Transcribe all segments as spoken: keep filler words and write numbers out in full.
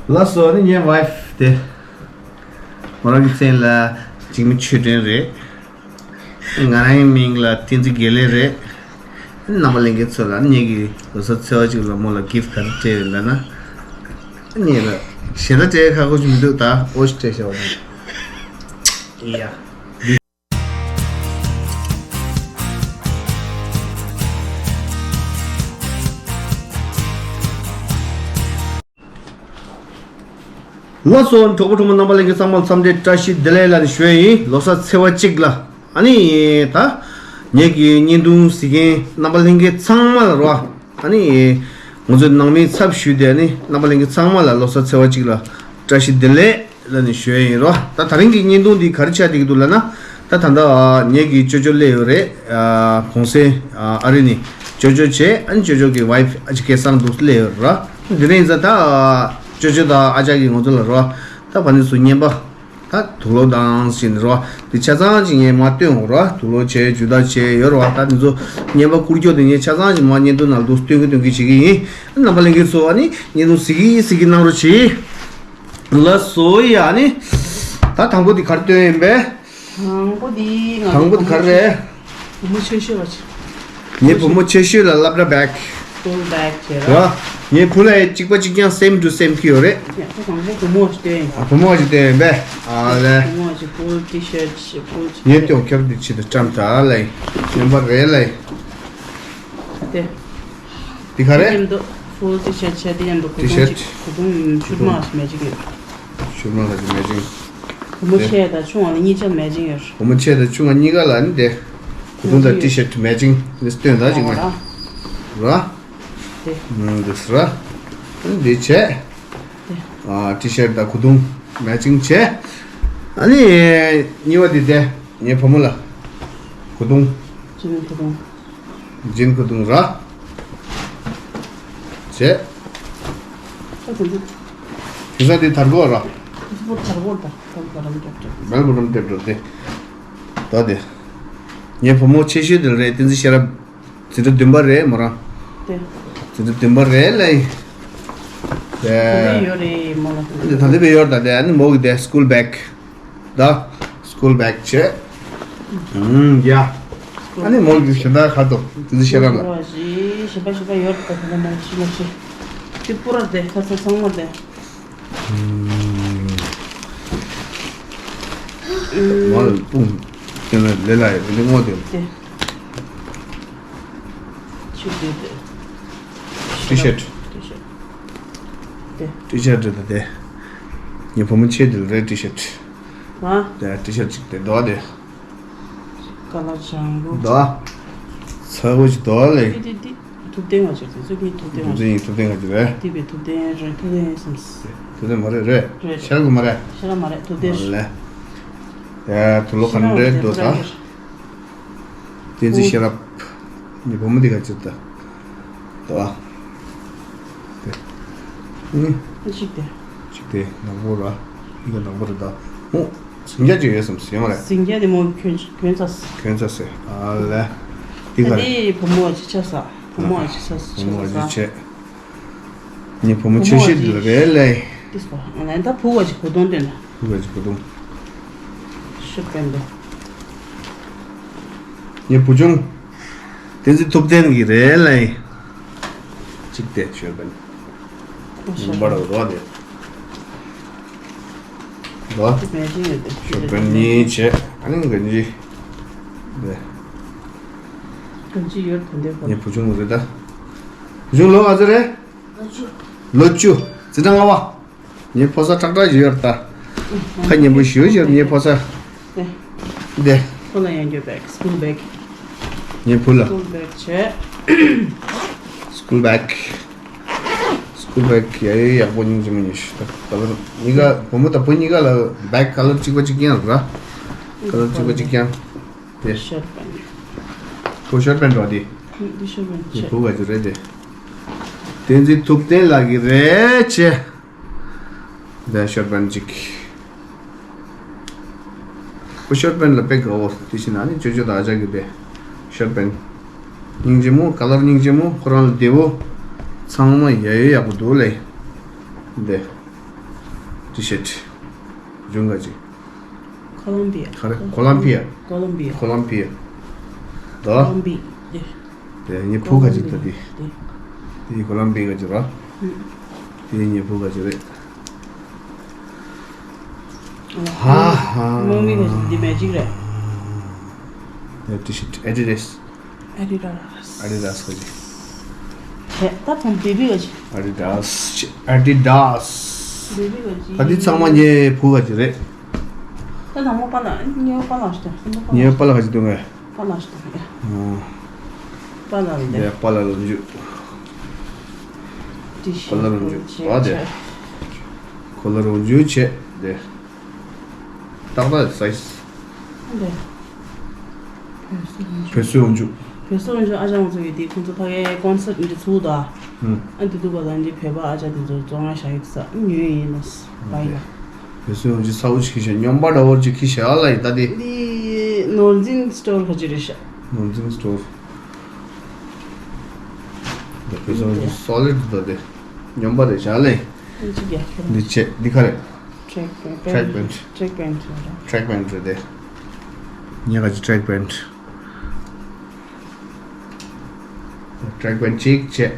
ལགས་སོ། ཨ་ནི་ངའི་ཝའིཕ་དེ་མོ་རང་གི་མཚན་ལ་འཇིགས་མེད་ཆོས་སྒྲོན་རེད། ང་རང་གི་མིང་ལ་བསྟན་འཛིན་དགེ་ལེགས་རེད། རྣམ་པ་ལྷན་རྒྱས་ཚོ་ལ་ངེད་ཀྱི་ལོ་གསར་ཚེས་པ་གཅིག་ལ་མོ་ལ་གིཕ་ག་རེ་སྤྲད་ཡོད་ལབ་ན། ངེད་ལ་ཞེ་དྲག་སྤྲད་ཁག་པོ་ཅིག་མི་འདུག་ད་ཨོ་ཤི་སྤྲད་བཞག་པ་དང་། ཡ། ལགས་སོ། གྲོགས་པོ་གྲོགས་མོ་རྣམ་པ་ལྷན་རྒྱས་ཚང་མ་ལ་འཚམས་འདྲི་བཀྲ་ཤིས་བདེ་ལེགས་ལབ་ནས་ཞུ་ཡ་ཡིན། ལོ་གསར་ཚེས་པ་གཅིག་ལ། ཨ་ནི་ད་ངེད་ཀྱི་བརྙན་ཐུང་གཟིགས་མཁན་རྣམ་པ་ལྷན་རྒྱས་ཚང་མ་ལ་རོ། ཨ་ནི་ང་ཚོའི་ནང་མིའི་ཚབ་ཞུས་ཏེ། ཨ་ནི་རྣམ་པ་ལྷན་རྒྱས་ཚང་མ་ལ་ལོ་གསར་ཚེས་པ་གཅིག་ལ་བཀྲ་ཤིས་བདེ་ལེགས་ལབ་ནས་ཞུ་ཡ་ཡིན་རོ། ད་ད་རིང་གི་བརྙན་ཐུང་འདི་ག་རེ་ཆགས་བསྡད་ཀྱི་འདུག་ལབ་ན། ད་ད་ལྟ་ངེད་ཀྱི་ཅོ་ཅོ་སླེབས་ཡོད་རེད། གོང་སེང་ཨ་རི་ནས་ཅོ་ཅོ་བྱས། ཨ་ནི་ཅོ་ཅོ་གི་ཝའིཕ་ཨ་ཅེ་སྐལ་བཟང་འདུག་སླེབས་ཡོད་ར། དེ་རིང་ཡིན་ཙང་ད་ཅོ་ཅོ་དང་ཨ་ཅག་གིས་ང་ཚོ་ལ་རོ། ད་ཕ་ནི་ཚོ་བརྙན་པ་ད་དུག་ལོག་དང་ཟེར་ནས་རོ། འདི་ཆ་ཚང་ཅིག་ངས་མར་སྟོན་འོང་རོ། དུག་ལོག་བྱས་ཇུས་གཏོགས་བྱས་ཡོད་རོ། ད་འདི་ཚོ་བརྙན་པ་བསྐུར་རྒྱུ་དེ་ངས་ཆ་ཚང་ཅིག་མར་བརྙན་ཐུང་ནང་ལ་འདུག་སྟོན་གི་སྟོན་གི་བྱེད་ཀྱི་ཡིན། རྣམ་པ་ལྷན་རྒྱས་ཚོ་ཨ་ནི་བརྙན་ཐུང་གཟིགས་གི་གཟིགས་གི་གནང་རོགས་གྱིས། ལགས་སོ། ཡ་ཨ་ནི་ད་དང་པོ་འདི་ག་རེ་སྟོན་ཡིན་པས། དང་པོ་འདི་ང་དང་པོ་འདི་ག་རེ་རེད། བུ་མོ་ཆེ་ཤོས་པ་ཆེ། ངའི་བུ་མོ་ཆེ་ཤོས་ལ་སློབ་གྲྭ་བེག་སྐུལ་བེག་བྱས་ར། ར། ངའི་བུ་ལ་ཡང་གཅིག་པ་གཅིག་རྐྱང་same to same ཁྱེར་ཡོད་རེད། ཡ་ད་དང་པོ་བུ་མོ་ཞིག་སྟོན་ཡིན། ཨ་བུ་མོ་ཞིག་སྟོན་ཡིན་པས། ཨ་ལས། བུ་མོ་ཞིག་ཕུལ་ཊི་ཤར་ཊི་ཞིག་ཕུལ་ཊི་ངས་སྟོན་ཁྱབ་འདི་ཆེད་དུ་བཀྲམ་ད་ལས། ཡོན་པ་རེད་ལས། དེ། འདི་ག་རེ། མཉམ་དུ་ཕུལ་ཊི་ཤར་ཊི་བྱས། དེ་མཉམ་དུ་གོས་ཊི་ཐུང་ཤར་ཊི། གཅིག་གོས་ཐུང་ཤུར་མ་ཞིག་མེ་ཅིང་ཡོད། ཤུར་མ་ལ་ཅིག་མེ་ཅིང་། བུ་མོ་ཆེ་དང་ཆུང་བ་ལ་གཉིས་ཆ་མེ་ཅིང་ཡོད། བུ་མོ་ཆེ་དང་ཆུང་བ་གཉིས་ཀ་ལ་ནི་དེ། གོས་ཐུང་དང་ཊི་ཤར་ཊི་མེ་ཅིང་ནི་སྟོན་ད་ཅིག་མ། ར། ར། དེ། ཨུམ་འདི་སི་ར། འདི་བྱས། དེ། ཨ་ཊི་ཤར་ཊི་དང་གོས་ཐུང་མེ་ཅིང་བྱས། ཨ་ནི་གཉིས་པ་འདི་དེ་ངའི་བུ་མོ་ལ་གོས་ཐུང་། ཅི་ནི་གོས་ཐུང་། ཇིན་གོས་ཐུང་ར། བྱས། ཨ་དེ་འདི། དེང་སང་འདི་དར་གོ་ར། དེ་ཚོ་དར་གོ་དང་དར་གོ་རམ་རྒྱབ་རྒྱབ། མེལ་བོ་རམ་རྒྱབ་རྒྱབ་དེ། ད་དེ། ངའི་བུ་མོ་ཆེ་ཤོས་དེ་རེད། བསྟན་འཛིན་ཤེས་རབ། འཛིན་གྲྭ་བདུན་པ་རེད་མོ་རང་། དེ། འཛིན་གྲྭ་བདུན་པ་རེད་ལས། དེ། ད་ལྟ་ཡོད་རེད་མོ་ལ། འདི་ད་ལྟ་བས་ཡོད་ད། དེ་ཨ་ནི་མོ་གི་དེ་སྐུལ་བེག་ད་སྐུལ་བེག་བྱས། ཨུམ་ཡ། ཨ་ནི་མོ་གི་གཞན་དག་ཁ་དོག་དེ་ཚོ་ཤེས་རབ་ལ། ཞིབ་པ་ཞིབ་པ་ཡོད་པ་དེ་ལ་མ་ཤི་མ་ཤི། དེ་པུ་ར་དེ་ཁ་ཚ་ཚང་མ་དེ། ཨུམ། མོ་ལ་སྤུངས་དེ་ལ་ལེ་ལ་ཡོད་དེ་ངོ་དེ། དེ། ཆུ་དེ་དེ། ཊི་ཤར་ཊི། ཊི་ཤར་ཊི། དེ། ཊི་ཤར་ཊི་དེ་དེ། ངའི་བུ་མོ་ཆེ་དེ་ལ་རེད་ཊི་ཤར་ཊི། ཨ། དེ་ཊི་ཤར་ཊི་གཅིག་དེ་རྡོ་དེ། ཀ་ལ་ལྗང་གུ། ད། ཚ་བོ་ཞིག་འདུག་ལེ། ཏི་ཏི་ཏི། ཐུབ་བསྟན་ང་ཅིག་དེ་ཚོ་གི་ཐུབ་བསྟན་ང་ཅིག་ཐུབ་བསྟན་ང་ཅིག་རེད། ཏི་བའི་ཐུབ་བསྟན་རེད། ཐུབ་བསྟན་ཡིན་བསམ། ཐུབ་བསྟན་མ་རེད་རེད། རེད། ཤར་གི་མ་རེད། ཤར་མ་རེད། ཐུབ་བསྟན་ལེ། ཡ་དུ་ལོ་ག་འདྲའི་འདུག་ད། བསྟན་འཛིན་ཤེས་རབ། ངའི་བུ་མོ་འདི་ག་ཅིག་ད། ད། ཨ་ནི། གཅིག་དེ། གཅིག་དེ་ནག་པོ་ར། འདི་ག་ནག་པོ་རེད་ད། ཨོ། ཟིང་རྒྱ་ཅིག་ཡོད་བསམ་ཟིན་མ་རེད། ཟིང་རྒྱ་དེ་མོ་གྱོན་གྱོན་ཚ། གྱོན་ཚ་སེ། ཨ་ལས། འདི་ག་རེད། འདི་བུ་མོ་ཅིག་ཆ་ས། བུ་མོ་ཅིག་ཆ་ས། བུ་མོ་ཅིག་ཆ་ས། ངའི་བུ་མོ་ཆེ་ཤོས་འདི་ལ་རེད་ལས། འདི་སོ། ཨ་ལས་ད་བུ་བ་ཅིག་གོ་དོང་སྟོན་ན། བུ་བ་ཅིག་གོ་དོང་། ཤོད་པན་དེ། ངའི་བུ་ཆུང་། བསྟན་འཛིན་ཐུབ་བསྟན་གྱི་རེད་ལས། གཅིག་དེ་ཤོད་པན། ཨོ་ཤོད་པན། རོ་དེ། རོ། དེ་མེད་ཅིག་ཡོད་དེ། ཤོད་པན་གཉིས་བྱས། ཨ་ནི་ག་ཅི། དེ། ག་ཅི་ཡོད་དེ་འདྲའི་བུ། ངའི་བུ་ཆུང་རེད་ད། བུ་ཆུང་ལོ་ག་ཚོད་རེད། ལོ་བཅུ། ལོ་བཅུ། འཛིན་གྲྭ་ལྔ་པ། ངའི་ཕོ་གསར་ཏག་ཏག་ཞིག་ཡོད་རེད་ད། ཁ་སྙན་པོ་ཞེ་པོ་ཞིག་ཡོད་རེད་ངའི་ཕོ་གསར། དེ། ཁོ་ལ་ཡང་འགྱོད་བེག་སྐུལ་བེག་ངའི་བུ་ལ། སྐུལ་བེག་བྱས། སྐུལ་བེག་སྐུལ་བེག་ཡ་ཡོད་ཡག་པོ་སྙིང་རྗེ་མོ་ཉོས་ཤིག་ད་ག་ལར་གཉིས་ཀ་བུ་མོ་དང་བུ་གཉིས་ཀ་ལ་བེག་ཀ་ལར་གཅིག་པ་གཅིག་རྐྱང་རེད་ར། ཀ་ལར་གཅིག་པ་གཅིག་རྐྱང་། དེ། ཤོད་པན། ཁོ་ཤོད་པན་འགྲོ་དེ། འདི་ཤོད་པན་དེ་བྱས། བུ་ག་ཅིག་རེད་དེ། བསྟན་འཛིན་ཐུབ་བསྟན་ལགས་ཀྱི་རེད་ཆེ། དེ་ཤོད་པན་གཅིག་ཁོ་ཤོད་པན་ལ་དཔེ་དགའ་བོ་དེ་བཞིན་ཨ་ནི་ཅོ་ཅོ་དང་ཨ་ཅག་གི་དེ་ཤོད་པན། སྙིང་རྗེ་མོ་ཀ་ལར་སྙིང་རྗེ་མོ་ཁོ་རང་ལ་བདེ་བོ། ཚང་མ་ཡ་ཡོད་ཡག་པོ་འདུག་ལེ། འདི། ཊི་ཤར་ཊི། གཞུང་ག་ཅི། ཁོ་ལོམ་བི་ཡ། ག་རེ། ཁོ་ལོམ་བི་ཡ། ཁོ་ལོམ་བི་ཡ། ཁོ་ལོམ་བི་ཡ། ད། ཁོ་ལོམ་བི་ཡ། དེ་ངའི་བུ་ག་ཅི་ད་དེ། དེ་ཁོ་ལོམ་བི་ཡ་ག་ཅི་ར། དེ་ངའི་བུ་ག་ཅི་རེད། ཧ་ཧ། མོ་མི་ག་ཅི་འདི་མེ་ཇིག་རེད། དེ་ཊི་ཤར་ཊི། ཨེ་ཌི་ཌཱས། ཨ་ཌི་ཌཱས། ཨ་ཌི་ཌཱས་ག་ཅི། ད་ཁོང་བེ་བི་ག་ཅི། ཨ་ཌི་ཌཱས། ཨ་ཌི་ཌཱས། བེ་བི་ག་ཅི། ད་འདི་ཚང་མ་ངའི་བུ་ག་ཅི་རེད། ད་དང་པོ་པཱ་ལགས། ངའི་པཱ་ལགས་ཤི་ཏོ། ངའི་པཱ་ལགས་ག་ཅི་འདུག་ངས། པཱ་ལགས་ཤི་ཏོ། ཨོ། པཱ་ལགས་རེད་དེ། པཱ་ལགས་ལོ་མཇུག་ཊི་ཤར་ཊི། པཱ་ལགས་ལོ་མཇུག་ཆེ་བ་དེ། ཆེ། ཁོ་ལ་ལོ་མཇུག་ཆེ་དེ། ཏག་ཏག་སའི་ཛི། འདི། བོད་སྲིད་ལོ་མཇུག་བོད་སྲིད་ལོ་མཇུག་བོད་སྲིད་ལོ་མཇུག་ཨ་ཅག་ང་ཚོ་ཡོད་དེ་ཁོང་ཚོ་ཕ་གའི་ཀོན་སར་ཊི་འདི་ཚུགས་དང་། ཨ་འདི་འདུག་ག་ལ་འདི་བོད་པ་ཨ་ཅག་འདི་ཚོ་བཙོང་ང་བཞག་ཡོད་ས་ཉོས་ཡིན་ནོ། བ་ཡ། བོད་སྲིད་ལོ་མཇུག་ཚ་བོ་ཅིག་ཁྱི་ཤ་སྨྱོན་པ་འདྲ་བོ་ཅིག་ཁྱི་ཤ་ལ་ཡི་ད་དེ། འདི་ནོར་འཛིན་སི་ཊོར་ག་ཅི་རེད་ཤག་ནོར་འཛིན་སི་ཊོར། འདི་བོད་སྲིད་ལོ་མཇུག་སོ་ལིཌ་ད་དེ། སྨྱོན་པ་རེད་ཤག་ལ་ཡི། འདི་ཅི་རྒྱག་གི་རེད། འདི་ཆེ་འདི་ག་རེད། ཊེག་པེན། ཊེག་པེན། ཊེག་པེན་ཊི་རེད། ཊེག་པེན་ཊི་རེད་དེ། ངས་ག་ཅི་ཊེག་པེན་ཊི། ཊེག་པེན་ཊི་གཅིག་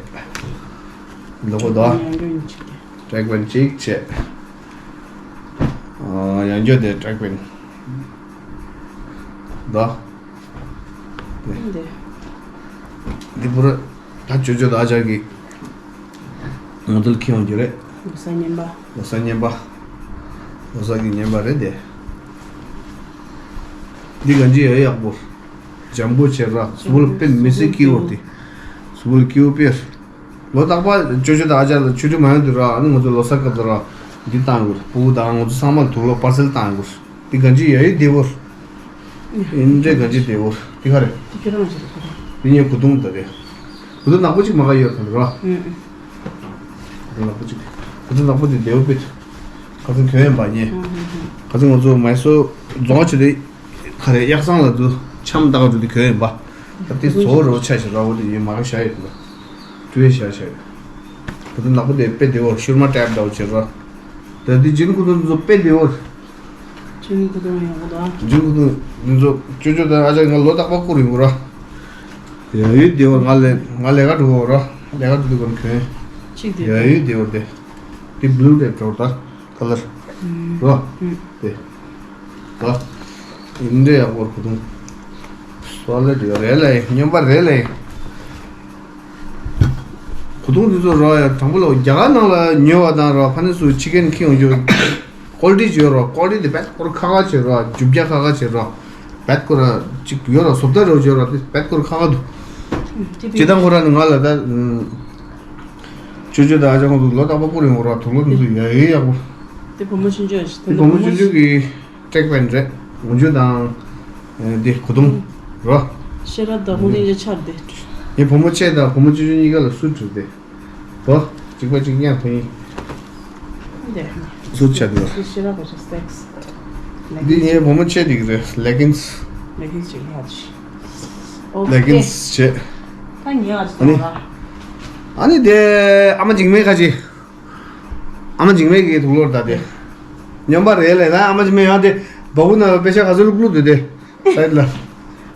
བྱས། འདི་ཁོ་དོ། ཡང་སྒྱུར་གཅིག་ཊེག་པེན་ཊི་གཅིག་བྱས། ཨ། ཡང་སྒྱུར་དེ་ཊེག་པེན་ཊི། དོ། འདི། འདི་པུ་ར་ད་ཅོ་ཅོ་ད་ཨ་ཅག་གི་ངོ་དེབ་ལ་འཁྱེར་ཡོང་རྒྱུ་རེད། ལོ་གསར་རྔན་པ། ལོ་གསར་རྔན་པ། ལོ་གསར་གྱི་རྔན་པ་རེད་དེ། འདི་གང་ཅི་ཡ་ཡག་པོ། འཇམ་པོ་བྱས་ར། གཟུགས་པོ་ལ་དཔེ་མི་སྲིད་སྐྱིད་པོ་དེ། གཟུགས་པོ་ལ་སྐྱིད་པོ་དཔེ། ལོ་རྟག་པར་ཅོ་ཅོ་དང་ཨ་ཅག་ལ་ཆུ་ཊི་མ་ཡོང་དུས་ར། ཨ་ནི་ང་ཚོ་ལོ་གསར་སྐབས་དུ་ར། འདི་བཏང་དགོས། སྤུ་གུ་དང་ང་ཚོ་ཚང་མ་ལ་དུག་ལོག་པར་སེལ་བཏང་དགོས། འདི་གང་ཅི་ཡ་ཡི་བདེ་བོ། ཨིན་འདྲེ་གང་ཅི་བདེ་བོ། འདི་ག་རེད། འདི་ཁྱོད་རང་ཅི་རེད། འདི་ངའི་གོས་ཐུང་ད་རེད། གོས་ཐུང་ནག་པོ་ཅིག་མ་ག་ཡོད་ཁ་ར། གོས་ཐུང་ནག་པོ་ཅིག་གོས་ཐུང་ནག་པོ་དེ་བདེ་བོ་དཔེ། ཁ་སང་གྱོན་ཡིན་པ་ངས། ཁ་སང་ང་ཚོ་མའི་སོར་རྫོང་ཆེ་དེ། ག་རེ་གཡག་ཚང་ལ་དུ་འཆམ་ལྟ་ག་འགྲོ་དུས་གྱོན་ཡིན་པ། ད་དེ་བཟོ་རོ་ཆ་ཞིག་ར་བོ་དེ་ཡིན་མ་ག་བཞག་ཡོད་དུ། བྲུ་ཡེ་བཞག་བཞག་ཡོད། ད་དུ་ནག་པོ་དེ་དཔེ་བདེ་བོ་ཤུར་མ་ཊེབ་འདྲ་བོ་བྱེད་ར། ད་དེ་ཇིན་གོས་ཐུང་ཚོ་དཔེ་བདེ་བོ། ཇིན་གོས་ཐུང་ཡག་པོ་ད། ཇིན་གོས་ཐུང་འདི་ཚོ་ཅོ་ཅོ་ད་ཨ་ཅག་ང་ལོ་རྟག་པར་བསྐུར་ཡོང་གི་ར། ཡ་ཡོད་བདེ་བོ། ང་ལས་ང་ལས་ཀ་འགྲོ་གི་ར། ལས་ཀ་འགྲོ་དུས་གོན་གྱོན། གཅིག་དེ་ཡ་ཡོད་བདེ་བོ་དེ། དེ་བླུ་རེད་འགྲོ་ད། ཁ་ལར། རོ། དེ། ད། ཡིན་འདྲེ་ཡག་པོར་གོས་ཐུང་། སོ་ལེ་དེ་རེད་ལེ། སྨྱོན་པ་རེད་ལེ། གོས་ཐུང་དེ་ཚོ་རོ་ཡ་དང་པོ་ལ་རྒྱ་གར་ནང་ལ་ཉོ་བ་དང་རོ་ཕ་ནི་སུ་ཕྱི་རྒྱལ་འཁྱེར་ཡོང་རྒྱུ། ཀོལ་ཊི་ཅིག་ཡོད་རོ། ཀོལ་ཊི་དེ་བེད་སྐོར་ཁ་ཁ་བྱེད་རོ། རྒྱུ་རྒྱ་ཁ་ཁ་བྱེད་རོ། བེད་སྐོར་ཅིག་ཡོད་རོ། བཟོ་ལྟ་རོ་བྱེད་རོ། དེ་བེད་སྐོར་ཁ་ཁ་འདུག་ཅི་དང་ཁོ་ར་ནི་ང་ལ་ད། ཅོ་ཅོ་དང་ཨ་ཅག་ཁོང་ཚོ་ལོ་རྟག་པར་བསྐུར་ཡོང་རོགས། དུག་ལོག་འདི་ཚོ་ཡ་ཡོད་ཡག་པོ། དེ་བུ་མོ་ཆུང་ཆུང་ཞིག་དེ་བུ་མོ་ཆུང་ཆུང་གི་ཊེག་པེན་རེད། ངུ་ཆུ་དང་། དེ་གོས་ཐུང་། རོ། ཤེས་རབ་དང་ཁོང་གཉིས་ཆ་ཆར་དེ། ངའི་བུ་མོ་ཆེ་དང་བུ་མོ་ཆུང་ཆུང་གཉིས་ཀ་ལ་སུ་བྲུས་ཏེ། རོ། གཅིག་པ་གཅིག་ཉར་ཐོན་ཡིན། འདི། སུ་ཆ་དེ། ཤེས་རབ་པ་ཆ་སྟེགས། འདི་ངའི་བུ་མོ་ཆེ་དེ་གི་རེད། ལེ་གིན་སི། ལེ་གིན་སི་ཅིག་ལྷག་ཅིག་ལེ་གིན་སི་བྱས། ད་ཉལ་ཨ་ཅི་ཨ་ནི། ཨ་ནི་དེ་ཨ་མ་འཇིགས་མེད་ཁ་ཅིག་ཨ་མ་འཇིགས་མེད་ཀྱི་དུག་ལོག་ད་དེ། སྨྱོན་པ་རེད་ལས་ན་ཨ་མ་འཇིགས་མེད་ཡང་དེ་བ་བུ་ན་པེ་ཤ་ག་ཚོད་ལུག་ལུག་དེ་དེ། ས་ཡིད་ལ།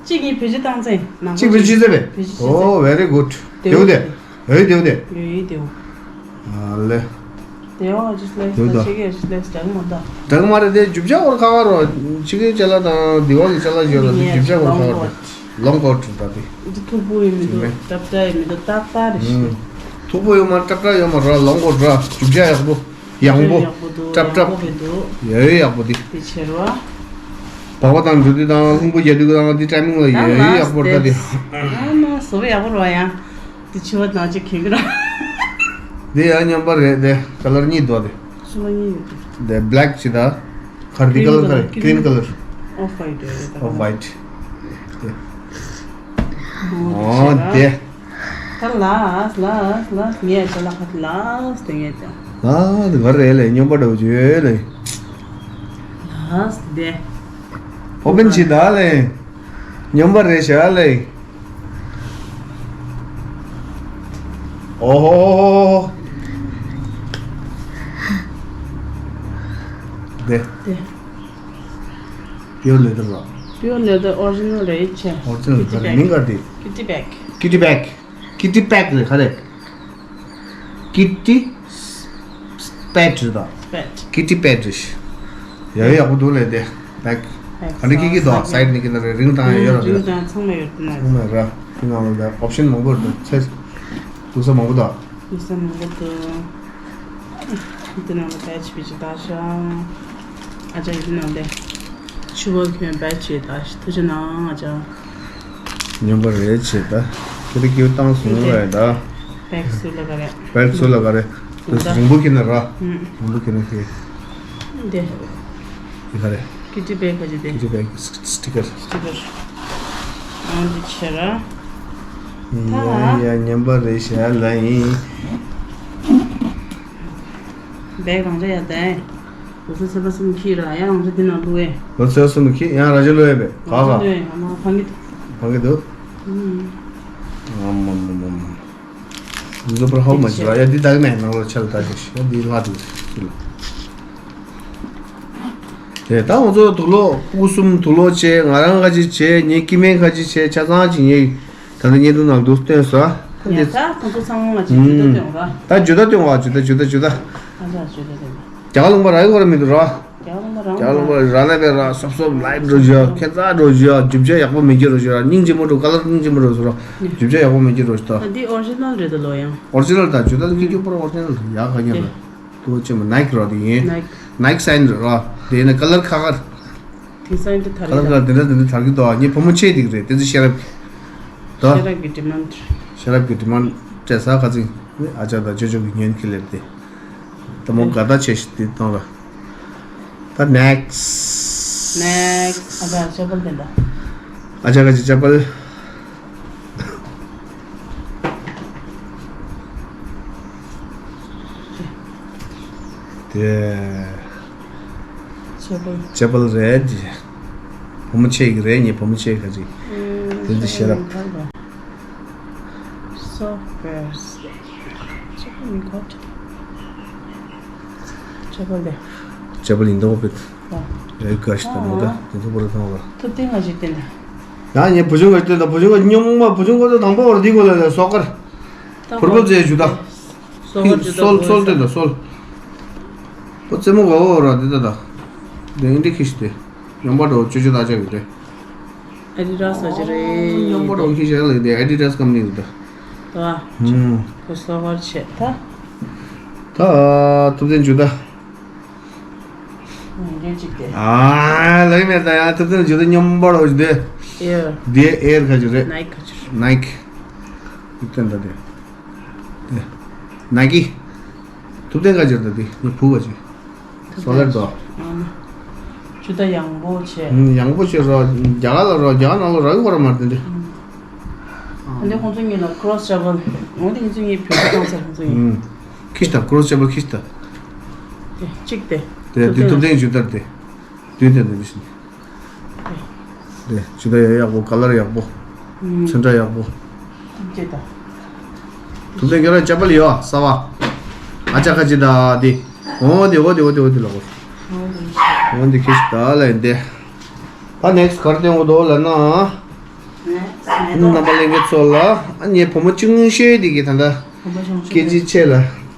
གཅིག་གིས་བེད་སྤྱོད་བཏང་ཚེ་ནང་གཅིག་བེད་སྤྱོད་བྱེད་ཚེ་བེད། བེད་སྤྱོད་བྱེད་ཚེ། ཨོ་very good། དེ་བོ་དེ། ཡོད་དེ་བོ་དེ། ཡོད་དེ་བོ། ཨ་ལེ། དེ་བ་ཨ་ཅིག་ལེགས་ད་ཆེ་གེ་ཨ་ཅིག་ལེགས་དྲག་མ་ད། དྲག་མ་རེད་དེ་རྒྱུ་ཆ་བོར་ཁ་བ་རོ། ཕྱི་གི་ཅ་ལག་དང་དེ་བ་གི་ཅ་ལག་ཡོད་རོ། དེ་རྒྱུ་ཆ་བོར་ཁ་བ་རོ། ལོང་ཀོ་ཊི་ད་དེ། འདི་མཐུག་པོ་ཡོད་མི་འདུག་སྐྲབ་སྐྲབ་ཡོད་མི་འདུག་ཏག་ཏག་རེད་ཤི། མཐུག་པོ་ཡོད་མ་སྐྲབ་སྐྲབ་ཡོད་མ་ར། ལོང་ཀོ་ཊི་ར། རྒྱུ་ཆ་ཡག་པོ། ཡང་པོ། ཡག་པོ་འདུག་སྐྲབ་སྐྲབ། ཡག་པོ་འདུག་ཡ་ཡོད་ཡག་པོ་དེ། དེ་ཆེ་ར། བག་བ་དང་འགྲོ་དུས་དང་ལྷུང་པོ་རྒྱག་དུས་དང་དེ་ཊའི་མིང་ལ་ཡ་ཡོད་ཡག་པོ་ད་དེ། ཨ་མ་བཟོ་བ་ཡག་པོ་ར་ཡ། དེ་ཆེ་བ་དང་ཅིག་ཁེ་གི་ར། དེ་ཡ་སྨྱོན་པ་རེད་དེ། ཀ་ལར་གཉིས་འདུག་དེ། སུ་ལ་གཉིས་ཡོད་དེ། དེ་བྷི་ལེག་ཅིག་དང་། ག་རེ་དེ་ཀ་ལར་ག་རེ། གི་རིན་ཀ་ལར། ཨོཕ་ཝའིཊ་རེད་ད། ཨོཕ་ཝའིཊ། དེ། ཨོ་དེ། ད་ལཱས་ལཱས་ལཱས་ངས་ཅ་ལག་ཁ་ལཱས་དེ་ངས་ཀྱང་། ལཱས་དེ་ག་རེ་ལས་སྨྱོན་པ་འདྲ་བོ་བྱོས་ལས། ལཱས་དེ། ཨོ་པན་བྱེད་ད་ལས། སྨྱོན་པ་རེད་ཤག་ལས། ཨོ་ཧོ། དེ། དེ། པིའོར་ལེ་དར་ར། པིའོར་ལེ་དར་ཨོ་རི་ཇི་ནལ་རེད་ཆེ། ཨོ་རི་ཇི་ནལ་ག་རེ་མིང་ག་རེ་དེ། ཀི་ཊི་བེག་ཀི་ཊི་བེག་ཀི་ཊི་བེག་ཀི་ཊི་བེག་རེད་ག་རེ། ཀི་ཊི་པེཌ་རེད་ད། པེཌ། ཀི་ཊི་པེཌ་རེད། ཡ་ཡ་ཡག་པོ་འདུག་ལེ་དེ། བེག་ག་འདྲ་ཀི་ཀི་དོ་སའིཌ་ནས་ཀི་ན་རེད། རིང་དང་ཡོད་ར། རིང་དང་ཚང་མ་ཡོད་དེ་ན། ཚང་མ་ཡོད་ར། དེ་ནང་ལ་ཨོབ་ཤན་མང་པོ་འདུག་ཚེ། འདུག་ས་མང་པོ་དང་། འདུག་ས་མང་པོ་འདུག་དེ་ནང་ལ་བེཇ་བེཇ་ད་ཤ། ཨ་ཅག་འདི་ནང་ལ་ཆུ་བོ་ཁྱོད་བེཇ་བྱེད་ད་ཤ། ཐུགས་རྗེ་གནང་ཨ་ཅག་སྙོམས་པ་རེད་བྱེད་ད། ཁྱེད་ཀྱི་བཏང་སོང་བས་ད། བེག་སུ་ལ་ག་རེ། བེག་སུ་ལ་ག་རེ། འདུག་ས་རིང་པོ་ཁྱེད་ན་ར། ཧུམ། རིང་པོ་ཁྱེད་ན་ཁྱེད། འདི། འདི་ག་རེ། ཀི་ཊི་བེག་ག་ཅི་དེ། ཀི་ཊི་བེག་སི་ཊི་ཀར། སི་ཊི་ཀར། ཨང་འདི་ཆེ་ར། ཡ་ཡ་ཉན་པ་རེད་ཤ་ལ་ཡིན། བེག་རང་འདྲ་ཡ་དེ། ལོ་ཚོད་ཚེས་པ་གསུམ་འཁྱེར་ར་ཡང་རང་འདྲ་འདི་ནང་བླུག་ཨེ། ལོ་ཚོད་གསུམ་འཁྱེར་ཡང་རང་འདྲ་བླུག་ཨེ་བེ་ག་ག་ལོ་ཚོད་ཡང་མ་ཕང་གི་འདུག་ཕང་གི་འདུག་ཨུམ། ཨ་མ་མ་མ་མ། འདི་ཚོ་པར་ཧའུ་མ་ཆི་ར། ཡ་འདི་དག་ནས་ནང་ལོགས་ཆ་ལ་ལྟ་ཞིག་ཡ་འདི་ལྷག་འདུག་ཞིག་ལ། དེ་ད་ང་ཚོ་དུག་ལོག་སྤུ་གུ་གསུམ་དུག་ལོག་བྱས། ང་རང་ཁ་ཅིག་བྱས། ངའི་སྐྱེ་དམན་ཁ་ཅིག་བྱས། ཆ་ཚང་ཅིག་ངས་ད་ལྟ་བརྙན་ཐུང་ནང་འདུག་སྟོན་སོང་། ཡ་ད་ཁོང་ཚོ་ཚང་མ་ང་ཅིག་ཇུ་ད་སྟོན་ར། ད་ཇུ་ད་སྟོན་བ་ཇུ་ད་ཇུ་ད་ཇུ་ད། ཨ་ཅག་ཇུ་ད་སྟོན་པ། རྒྱ་གར་ལུང་པ་ར་ཡོད་ར་མི་འདུག་ར། རྒྱ་གར་ལུང་པ་རང་རྒྱ་གར་ལུང་པ་ར་ལ་བས་ར་སོབ་སོབ་ལའིབ་འགྲོ་བཞག་ཁྱད་མཚར་འགྲོ་བཞག་རྒྱུ་ཆ་ཡག་པོ་མེད་ཀྱི་འགྲོ་བཞག་སྙིང་རྗེ་མོ་འགྲོ། ཀ་ལར་སྙིང་རྗེ་མོ་འགྲོ་སོ་ར། རྒྱུ་ཆ་ཡག་པོ་མེད་ཀྱི་འགྲོ་ཞིག་ད། ཨ་འདི་ཨོ་རི་ཇི་ནལ་རེད་ད་ལོ་ཡང་། ཨོ་རི་ཇི་ནལ་ད་ཇུ་ད་ལ་ཀི་ཀྱོ་པོ་ར་ཨོ་རི་ཇི་ནལ་ཡག་ག་ཉག་ར། དེ་ནག་ཁ་ཁ་ར། དེ་ནས་ཀ་ལར་ཁ་ཁ་ར། དེང་སང་འདི་ཐ་ཁ་ལ་ཁ་ལ་དེ་འདྲ་དེ་འདྲ་དར་གི་འདུག་ཨ་ངའི་བུ་མོ་ཆེ་དེ་གི་རེད། དེ་ཚོ་ཤེས་རབ་ཀྱི་ད། ཤེས་རབ་ཀྱི་ཌི་མན་ཌི། ཤེས་རབ་ཀྱི་ཌི་མན་ཌི་སྤྲད་ས་ཁ་ཚིག་ཨ་ཅག་དང་ཅོ་ཅོ་གི་ཉོན་གི་ལེབ་དེ། ད་མོ་དགའ་ད་ཆེ་ཞིག་དེ་གཏོང་ར། ད་ནེག་སི་ཊི། ནེག་སི་ཊི། ཨ་ཅག་ཅ་པལ་དེ་འདྲ། ཨ་ཅག་ག་ཅི་ཅ་པལ། དེ། ཅ་པལ། ཅ་པལ་རེད། བུ་མོ་ཆེ་གི་རེད། ངའི་བུ་མོ་ཆེ་ག་ཅིག་དེ་འདི་ཤེས་རབ། སོ་ཕེར་སི། ཅ་པལ་མི་གོ་ཅ་པལ་དེ། ཅ་པལ་ཡིན་མདོག་པེད། ཨེ་ག་ཤི་ད་མོ་ད་དེ་ཚོ་པོ་ར་ཐང་བ། ཐུབ་བསྟན་ང་ཞིག་བསྟན་ད། ཡང་ངའི་བུ་ཆུང་ག་ཤི་བསྟན་ད། བུ་ཆུང་ག་སྙོམས་མ་བུ་ཆུང་ག་ཚོ་དང་པོ་བར་འདི་གོ་ལ་ལ་སོག་ཀར། ཕུར་བུ་ཙེ་ཇུ་ད། སོལ་སོལ་སྟོན་ད་སོལ། པོ་རྩེ་མོ་གོ་བོ་ར་འདི་ད་ད། དེ་འདི་ཁི་ཤི་དེ། ཡོང་པ་འགྲོ་ཅོ་ཅོ་ད་ཅག་གི་དེ། ཨ་ཌི་ཌ་སི་ཨ་ཅི་རེད། ཡོང་པ་འགྲོ་ཁི་ཤི་ལ་དེ་ཨ་ཌི་ཌ་སི་ཀམ་ནི་རེད་ད། ད། ཧུམ། ཁོ་སོ་ཧར་ཆེ་ད། ད། ཐུབ་བསྟན་ཇུ་ད། ཨ་ལགས་མེད་ད་ཡང་ཐུབ་བསྟན་ཇུ་ད་སྙོམས་པར་འོ་ཞིག་དེ། ཨེར། དེ་ཨེར་ག་ཅི་རེད། ནའི་ཀི་ག་ཅི་རེད། ནའི་ཀི། ཐུབ་བསྟན་ད་དེ། དེ། ནའི་ཀི། ཐུབ་བསྟན་ག་ཅི་རེད་ད་དེ། ངའི་བུ་ག་ཅི། སོ་ལེར་དོ། ཨ་ནི། ཇུ་ད་ཡང་པོ་ཆེ། ཨུམ། ཡང་པོ་ཆེ་རོ། རྒྱ་གར་ལ་རོ། རྒྱ་གར་ནང་ལ་རོ་ཡོད་པ་ར་མ་རེད་དེ། ཨ་འདི་ཁོང་ཚོ་གཉིས་ལ་ཀྲོ་སི་ཅ་པལ། འོ་དེ་ཁོང་ཚོ་གཉིས་བོད་ཀྱི་བཏང་ཚར་ཁོང་ཚོ་གཉིས། ཨུམ། ཁི་ཤི་ད་ཀྲོ་སི་ཅ་པལ་ཁི་ཤི་ད། དེ་གཅིག་དེ། དེ་དེ་ཐུབ་བསྟན་ཇུ་ད་དེ། དུས་དེ་འདི་བཞིན། དེ་ཇུ་ད་ཡག་པོ། ཀ་ལར་ཡག་པོ། ཨུམ། ཚོན་ཁྲ་ཡག་པོ། ཐུབ་བསྟན་ད། ཐུབ་བསྟན་ཁྱོད་རང་ཅ་པལ་ཡོད་ཨ་གསར་བ། ཨ་ཅག་ག་ཅི་ད་དེ། འོ་དེ་འོ་དེ་འོ་དེ་འོ་དེ་ལ་གོ། འོ་དེ་ཁི་ཤི་ད་ལ་ཡིན་དེ། ད་ནེག་སི་ཊི་ག་རེ་སྟོན་དགོས་འདུག་ལབ་ན། རྣམ་པ་ལྷན་རྒྱས་ཚོ་ལ་ཨ་ངའི་བུ་མོ་ཆུང་ཤོས་དེ་གི་ད་ལྟ་སྐད་ཅིག་ཆེ་ལ་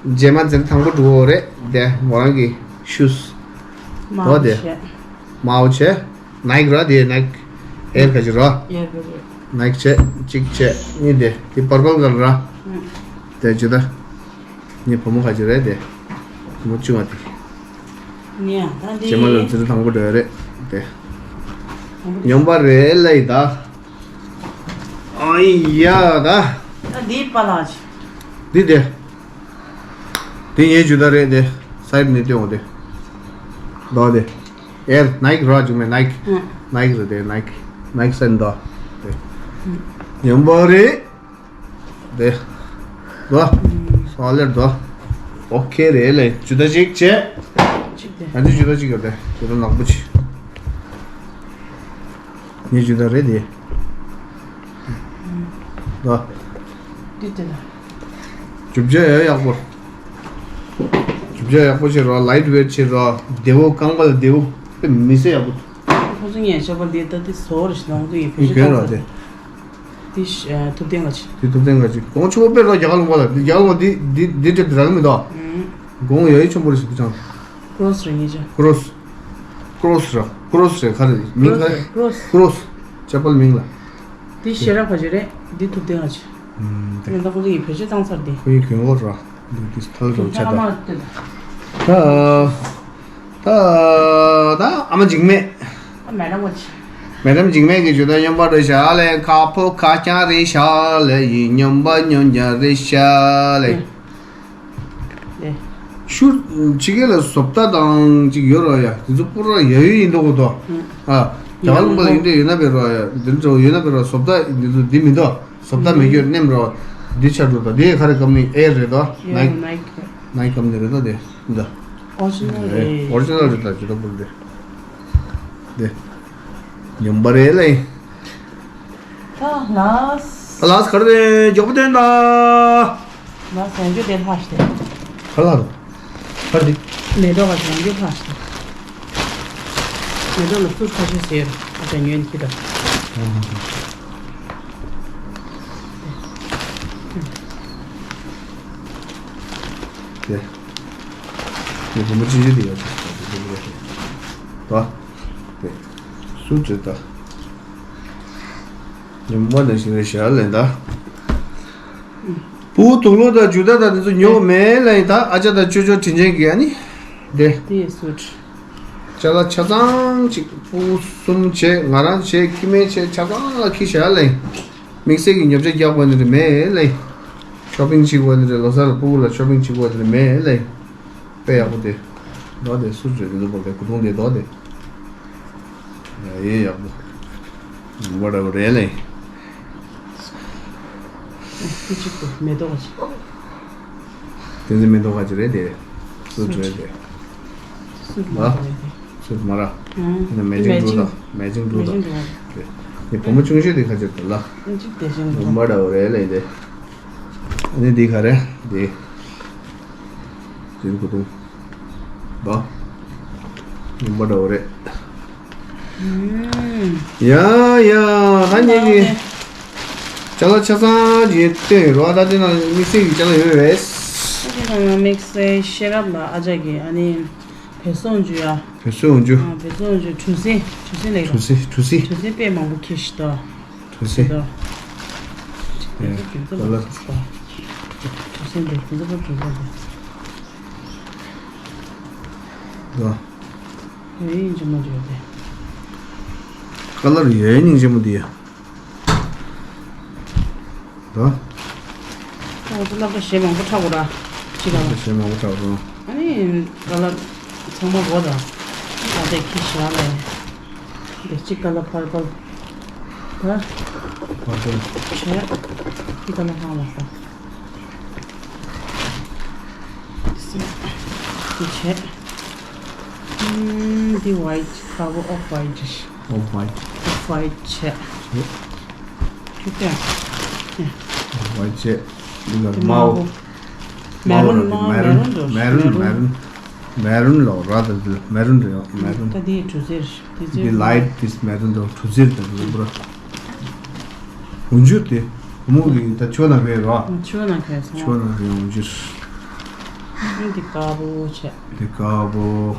རྗེས་མ་འཛིན་དང་པོ་འགྲོ་འོ་རེད་དེ། མོ་རང་གི་ཤུས། མའོ་དེ། མའོ་བྱས། ནའི་ཀི་ར་དེ་ནའི་ཀི། ཨེར་ག་ཅི་ར། ཨེར་ག་ཅི། ནའི་ཀི་བྱས་གཅིག་བྱས་གཉིས་དེ་དེ་པར་པལ་ག་ར། དེ་ཇུ་ད། ངའི་བུ་མོ་ག་ཅི་རེད་དེ། བུ་མོ་ཆུང་བ་དེ། ཉེ་ཡང་ད་འདི། རྗེས་མ་ལ་འཛིན་དང་པོ་འགྲོ་ཡ་རེད་དེ། སྙོམས་པ་རེད་ལ་ཡི་ད། ཨ་ཡ་ད། ད་འདི་པ་ལགས། འདི་དེ། དེ་ངའི་ཇུ་ད་རེད་དེ། སའིཌ་ནས་སྟོན་འོ་དེ། ད་དེ། ཨེར་ནའི་ཀི་ར་ཇུ་མེ་ནའི་ཀི། ནའི་ཀི་རེད་དེ་ནའི་ཀི། ནའི་ཀི་སན་ད། དེ། སྙོམས་པ་རེད། དེ། ད། སོ་ལེར་ད། ཨོ་ཁེ་རེད་ལེ། ཇུ་ད་ཅིག་བྱས། ཅིག་དེ། ཨ་འདི་ཇུ་ད་ཅིག་ཡོད་དེ། ཇུ་ད་ནག་པོ་ཅིག་ངའི་ཇུ་ད་རེད་དེ། ད། འདི་དེ་ལ། རྒྱུ་ཆ་ཡ་ཡག་པོ། རྒྱུ་ བྱ་ཡག་པོ་བྱེད་རོགས། ལའིཊ་ཝེཊ་བྱེད་རོགས། བདེ་བོ། རྐང་པ་ལ་བདེ་བོ། དཔེ་མི་སྲིད་ཡག་པོ། ཁོ་ཚོ་ངས་ཤོག་པ་འདི་ལྟ་དེ་བཟོ་རེ་ཞིག་ནང་དུ་ཡིན་ཕལ་ཆེར་གྱོན་རོགས་དེ། འདི་ཤ་ཐུབ་བསྟན་ག་ཅི། དེ་ཐུབ་བསྟན་ག་ཅི། གོང་ཆུ་བོ་དཔེ་རོགས་རྒྱ་གར་ལུང་པ་ལ། འདི་རྒྱ་གར་ལུང་པ་འདི་འདི་འདི་འདྲ་འདི་རག་གི་མི་འདུག་ཨང་། གོང་ཡ་ཡི་ཆེན་པོ་རེ་ཞིག་འདི་ཅང་། ཀྲོ་སི་རེ་ངེས་ཅག་ཀྲོ་སི། ཀྲོ་སི་ར། ཀྲོ་སི་རེ་ག་རེ་མིང་ག་རེ། ཀྲོ་སི། ཀྲོ་སི། ཅ་པལ་མིང་ལ། འདི་ཤེས་རབ་ག་ཅི་རེད། འདི་ཐུབ་བསྟན་ག་ཅི། ཨང་། དེ་ང་ད་ཁོ་ཚོ་ཡི་བེད་སྤྱོད་བཏང་ཚར་དེ། ཁོ་ཡི་གྱོན་གོ་ར། འདི་འདི་ཐལ་རོ་ཆ་ད། ཨ་མ་དེ་ད། ད་ད་ཨ་མ་འཇིགས་མེད། ཨ་མེ་ཌམ་ག་ཅི། མེ་ཌམ་འཇིགས་མེད་ཀྱི་ཇུ་ད་སྨྱོན་པ་རེད་ཤག་ལེ། ཁ་ཕོ་ཁ་རྐྱང་རེད་ཤག་ལེ། ཡིན་སྨྱོན་པ་སྨྱོན་རྐྱང་རེད་ཤག་ལེ། ཨ། ཨེ། ཤུ། ཕྱི་རྒྱལ་ལ་བཟོ་ལྟ་དང་ཅིག་ཡོད་ར་ཡ། དེ་ཚོ་པུ་ར་ཡ་ཡོད་ཡིན་འདུག་གོ་དོ། ཨང་། ཨ། རྒྱ་གར་ལུང་པ་ལ་ཡིན་འདྲ་ཡོད་ན་བེ་ར་ཡ། འདི་འདྲ་ཡོད་ན་བེ་ར། བཟོ་ལྟ་འདི་ཚོ་འདི་མི་འདུག་བཟོ་ལྟ་མེད་རྒྱུ་མནན་ར། འདི་ཆ་འགྲོ་ད། འདི་ག་རེ་ཀམ་ནི། ཨེར་རེད་དོ། ཡ་ནའི་ནའི་ཀི། ནའི་ཀམ་ནི་རེད་དོ་དེ། འདི། ཨོ་རི་ཇི་ནལ་རེད། ཨོ་རི་ཇི་ནལ་རེད་ད། ཇུ་ད་པུ་ར་དེ། དེ། སྨྱོན་པ་རེད་ལེ། ད་ལཱས། ད་ལཱས་ག་རེ་རེད། མགྱོགས་པོ་སྟོན་ད། ལཱས་ཡང་རྒྱུ་དེ་ལྷག་ཤི་དེ། ག་ལ་རོ། ག་རེ་དེ། མེ་ཏོག་ག་ཡང་རྒྱུ་ལྷག་ཤི་དེ། མེ་ཏོག་ལ་སུ་ཁ་ཤས་ཟེར། ཨ་ཅག་ཉོན་གྱི་ད། དེ། དེ་བུ་མོ་ཅི་ཅི་དེ་ཡ་ཅི་ད། དེ། སུ་ཅི་ད། ཉིན་མོ་ནས་ཞིག་ནས་ཞལ་ལེན་ད། ཕྲུ་གུ་དུག་ལོག་དང་ཇུ་ད་དང་དེ་ཚོ་ཉོ་མེད་ལ་ཡིན་ད། ཨ་ཅག་དང་ཅོ་ཅོ་དྲིན་ཅན་གྱི་ཨ་ནི། དེ། དེ་སུ་ཅི། ཅ་ལག་ཆ་ཚང་ཅིག་ཕྲུ་གུ་གསུམ་བྱས། ང་རང་བྱས། ཁྱི་མེད་བྱས། ཆ་ཚང་ལ་ཁྱི་ཞལ་ལེན། དམིགས་བསལ་གྱི་ཉོ་ཆ་རྒྱག་དགོས་ནི་རེད་མེད་ལེ། ཤོ་པིང་བྱེད་དགོས་ནི་རེད། ལོ་གསར་ལ་ཕྲུ་གུ་ལ་ཤོ་པིང་བྱེད་དགོས་ནི་རེད་མེད་ལེ། དཔེ་ཡག་པོ་དེ། ལོ་དེ་སུ་བྱོས་དེ་ཚོ་བོར་དེ་གུ་དུང་དེ་དོ་དེ། ཡ་ཡེ་ཡག་པོ། བ་འདྲ་བོ་རེད་ལེ། ཁྱི་གཅིག་ཏུ་མེ་ཏོག་ཅིག་དེ་ཚོ་མེ་ཏོག་ཁ་ཅིག་རེད་དེ། སུ་བྱོས་དེ། སུ་མ་རེད་དེ། སུ་མ་ར། ཨང་། ཡིན་ན་མེ་ཅིང་འབྲུ་དང་། མེ་ཅིང་འབྲུ་དང་། དེ་བུ་མོ་ཆུང་ཤོས་དེ་ཁ་ཅིག་དེ་ལ། ཨང་། ཅིག་དེ་བཞིན་འབྲུ་མ་འདྲ་བོ་རེད་ལེ་དེ། ཨ་ནི་འདི་ག་རེ་འདི། འདིར་གོ་དུང་། བ། འབྲུ་མ་འདྲ་བོ་རེད། ཨང་། ཡ་ཡ། ད་ངེད་ཀྱི་ཅ་ལག་ཆ་ཚང་ཅིག་སྟོན་ཡོད་རོགས། ད་དེ་ནང་དམིགས་བསལ་གྱི་ཅ་ལག་ཡོད་རེད། ད་དེ་ནང་དམིགས་བསལ་ཤེས་རབ་ལ་ཨ་ཅག་གི་ཨ་ནི། བེ་སོ་འཇུ་ཡ། བེ་སོ་འཇུ། ཨ། བེ་སོ་འཇུ། གྲུ་གཟིངས། གྲུ་གཟིངས་ལེགས་ར། གྲུ་གཟིངས། གྲུ་གཟིངས། གྲུ་གཟིངས་དཔེ་མང་པོ་ཁྱེར་ཤི་ད། གྲུ་གཟིངས། དེ་ད། ཨེ། ག་ལ། གྲུ་གཟིངས་དེ་གྲུ་གཟིངས་པ་གྲུ་གཟིངས་དེ། ད། ཡོད་ཡིན་ཅི་མ་འཇུ་དེ། ཀ་ལར་ཡོད་ཡིན་ཅི་མ་དེ་ཡ། ད། ཨོ་ཙི་སློབ་གྲྭ་གཞས་མང་པོ་འཁྲབ་དགོས་ར། ཅི་ག་ལ། གཞས་མང་པོ་འཁྲབ་རོགས། ཨ་ནི་ག་ལ་ཚང་མ་གོ་ད། ཨ་དེ་ཁྱི་ཞག་ལས། དེ་ཅི་ག་ལ་ཕར་པལ། ད། ཕར་པལ། བྱས། ཅི་ག་ལ་ཧང་ལ་ས། དེ་བྱས། ཨུམ། འདི་ཝའིཊ། དཀར་པོ་ཨོཕ་ཝའིཊ་རེད། ཨོཕ་ཝའིཊ། ཨོཕ་ཝའིཊ་བྱས། ཨོ། ཁྱོད་ཀྱང་། ཨོཕ་ཝའིཊ་བྱས། འདི་ལ་དེ་དམར་པོ། དམར་པོ། མེ་རུན། དམར་པོ་མེ་རུན། མེ་རུན་འགྲོ། མེ་རུན། མེ་རུན། མེ་རུན་ལོ་ར་ད་འདི་མེ་རུན་རེད། མེ་རུན། ད་འདི་གྲུ་གཟིངས་རེད། འདི་ལའིཊ་འདི་མེ་རུན་འགྲོ། གྲུ་གཟིངས་རེད་ད་འདི་པུ་ར། འོ་འཇུ་དེ། བུ་མོ་གི་ད་ཆོས་ནང་ཁའི་རོ། ཆོས་ནང་ཁའི་སོང་། ཆོས་ནང་ཁའི་འོ་འཇུ། འདི་དཀར་པོ་བྱས། འདི་དཀར་པོ།